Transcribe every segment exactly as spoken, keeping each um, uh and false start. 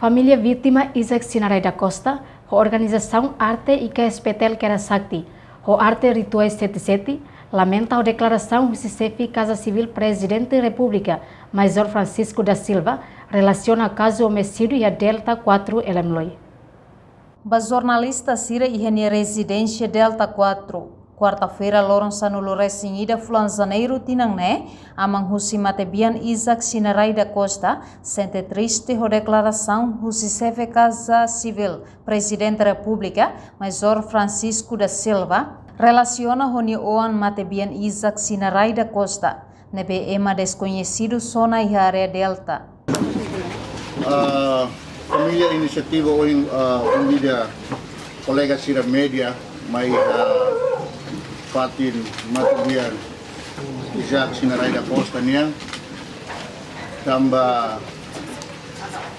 Família vítima Isaac Sinarai da Costa, ho organizasaun arte I K S P T L Kera Sakti, ho arte Rituais Sete Sete, lamenta ho deklarasaun husi Xefe Kaza Sivíl Prezidente Repúblika, Major Francisco da Silva, relasiona kazu omisídiu iha Delta quatro Elemloi. Ba jornalista sira iha nia rezidénsia Delta quatro, kuarta-feira loron sanulu-resin-ida fulan Janeiru tinan ne'e, aman husi matebian Isaac Sinarai da Costa sente triste ho deklarasaun husi Xefe Kaza Sivíl Prezidente Repúblika, Major Francisco da Silva, relasiona ho nia oan matebian Isaac Sinarai da Costa, ne'ebé ema deskoñesidu sona iha área Delta. Ah, família inisiativa ohin, ah, konvida kolega sira média mai, ah, fatin matebian Isaac Sinarai da Costa nian. Tanba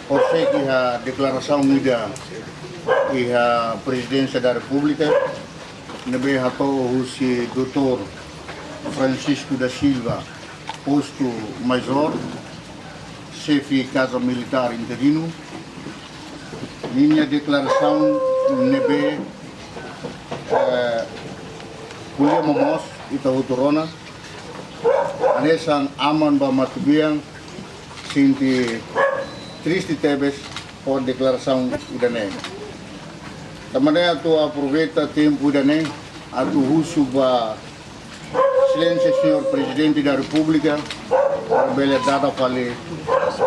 horiseik iha deklarasaun ida iha Prezidénsia da Repúblika, ne'ebé hato'o husi doutór Francisco da Silva, postu Major, Xefe Kaza Militár interinu, ninia deklarasaun ne'ebé, eh, ko'alia momoos ita hotu rona, hanesan aman ba matebian sente triste tebes ho deklarasaun ida-ne'e. Tanba ne'e atu aproveita tempu ida-ne'e atu husu ba Exelénsia Señór Prezidente da Repúblika para bele dada fali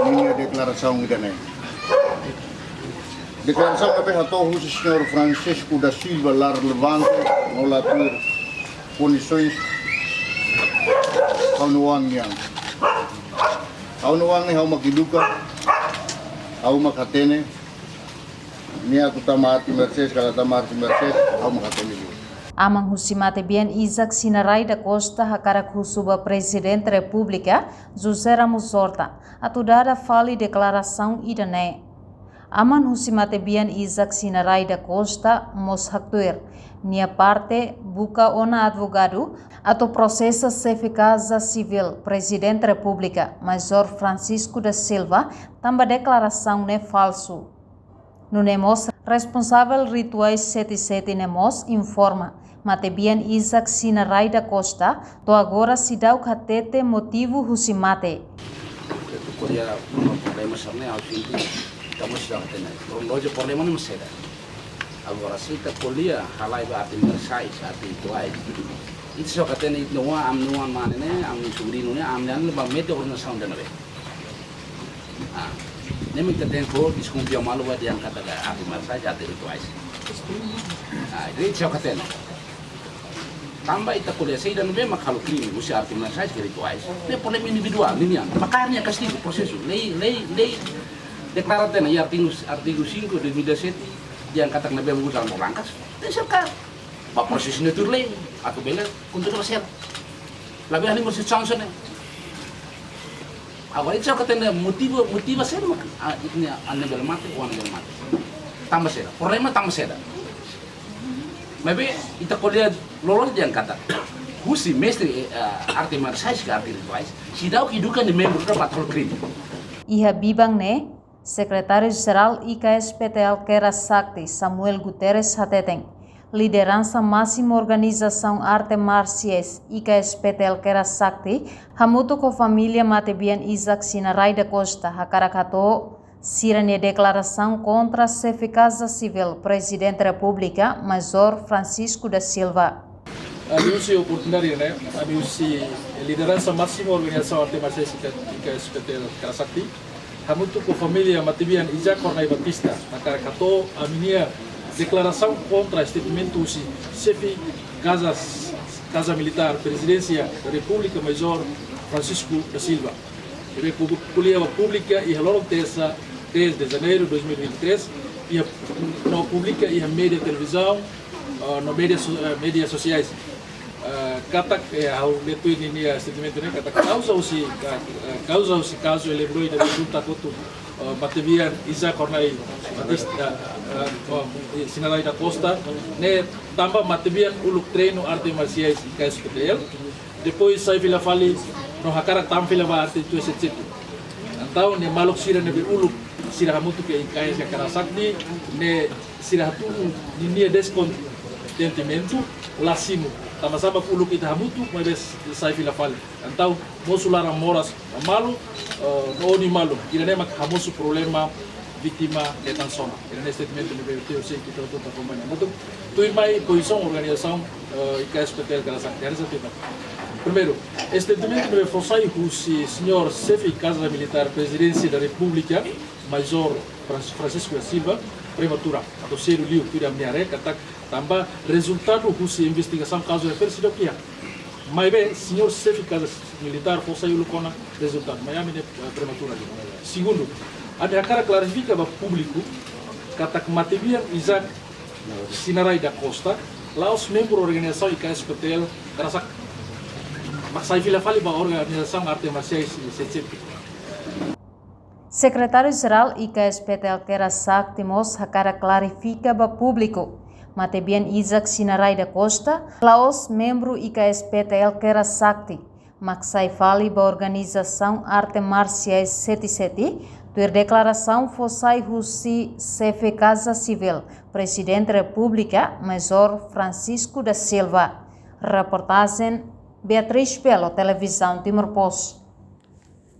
ninia deklarasaun ida-ne'e. Deklarasaun ne'ebé hato'o husi Señór Francisco da Silva la relevante, no la tuir kondisoens ha'u-nia oan nian. Ha'u-nia oan ne'e ha'u mak eduka, ha'u mak hatene, nia atu tama arte marsiais ka la tama arte marsiais, ha'u mak hatene duni. Aman husi matebian Isaac Sinarai da Costa hakarak husu ba Prezidente Repúblika, José Ramos Horta, atu dada fali deklarasaun ida-ne'e. Aman husi matebian Isaac Sinarai da Costa mós haktuir nia parte buka ona advogadu atu prosesa Xefe Kaza Sivíl Prezidente Repúblika, Major Francisco da Silva, tanba deklarasaun ne'e falsu. Nune'e mós responsavel Rituais Sete Sete ne'e mós informa, matebian Isaac Sinarai da Costa to'o agora seidauk hatete motivu husi mate. Ita ko'alia problema sira-ne'e, ha'u sente ita mós seidauk hatene. Kronolojia problema ne'e mós saida. Agora, se ita ko'alia halai ba arte marsiais, arte rituais, ita seidauk hatene, ita-nia oan, ami-nia oan mane ne'e, ami-nia sobriñu ne'e, ami-nia oan ne'e ba mete organizasaun ida-ne'ebé. Ah, ne'e mak ita tenke deskonfia malu ba dehan katak arte marsiais, arte rituais. Ah, jadi ita seidauk hatene. Tanba ita ko'alia saida ne'ebé mak halo krime, husi arte marsiais ka rituais. Ne'e problema individuál, ninian. Maka nia kastigu prosesu. Lei, lei, lei deklara tiha ona iha artigu, artigu cinco, dois mil e dezassete, dehan katak ne'ebé mak uza arma brancas, tenke serka. Ba prosesu ne'e tuir lei, atu bele kontinua sel. Labele halimar husi sansaun ne'e. Agora, ita seidauk hatene motivu, motivu saida mak, ah, ita-nia oan ne'e bele mate, oan ne'e bele mate. Tanba saida. Problema tanba saida. Maibé, ita ko'alia loloos dehan katak husi mestre, eh, arte marsiais ka arte rituais, seidauk eduka nia membru ida ba halo krime. Iha biban ne'e, Sekretáriu Jerál I K S P T L Kera Sakti, Samuel Guterres hateten, lideransa másimu organizasaun arte marsiais I K S P T L Kera Sakti, hamutuk ho família matebian Isaac Sinarai da Costa, hakarak hato'o sira-nia deklarasaun kontra Xefe Kaza Sivíl Prezidente Repúblika, Major Francisco da Silva. Ami husi oportunidade ne'e, ami husi lideransa másimu organizasaun arte marsiais I K S P T L Kera Sakti, hamutuk ho família matebian Isaac Hornai Batista, hakarak hato'o ami-nia deklarasaun kontra statement husi Xefe Kaza, Kaza Militár Prezidénsia Repúblika, Major Francisco da Silva. Ne'ebé ko'alia ba públiku iha loron Tersa, três de Janeiro de dois mil e vinte e três, iha, no publika iha média televizaun, ah, no média so-, eh, média sosiais. Ah, katak, eh, ha'u lee tuir ninia statement ne'e, katak kauza husi, ah, eh, kauza husi kazu Elemloi ne'ebé junta hotu, ah, matebian Isaac Hornai Batista, ah, ah, oh, Sinarai da Costa, ne'e tanba matebian uluk treinu arte marsiais I K S P T L, depois sai fila fali, no hakarak tama fila ba arte rituais sete sete. Entaun ne'e maluk sira ne'ebé uluk sira hamutuk iha I K S K Kera Sakti ne'e sira hatudu ninia deskontentimentu la simu. Tanba sá mak uluk ita hamutuk maibé sai fila fali. Entaun mosu laran moras malu, eh, no ódiu malu. Ida-ne'e mak hamosu problema vítima hetan sona. Ida-ne'e statement ne'ebé T U C ita hotu akompaña hamutuk. Tuirmai pozisaun organizasaun, eh, I K S P T L Kera Sakti. Hanesan ita. Primeiru, statement ne'ebé fó sai husi señór xefe Kaza Militár Prezidénsia da Repúblika, Majór Fran-, Francisco da Silva, prematura, atu sedu liu, tuir ami-nia haree katak tanba rezultadu husi investigasaun kazu refere seidauk iha. Maibé señór xefe Kaza Militár fó sai uluk ona rezultadu, maibé ami-nia, eh, prematura liu. Segundu, ami hakarak klarifika ba públiku katak matebian Isaac Sinarai da Costa la'ós membru organizasaun I K S P T L Kera Sakti, mak sai fila fali ba organizasaun arte marsiais sete sete. Sekretáriu Jerál I K S P T L Kera Sakti mós hakarak klarifika ba públiku, matebian Isaac Sinarai da Costa la'ós membru I K S P T L Kera Sakti, mak sai fali ba organizasaun arte marsiais sete sete, tuir deklarasaun fó sai husi xefe Kaza Sivíl, Prezidente Repúblika, Majór Francisco da Silva. Reportajen Beatriz Belo, Televizaun Timor Post.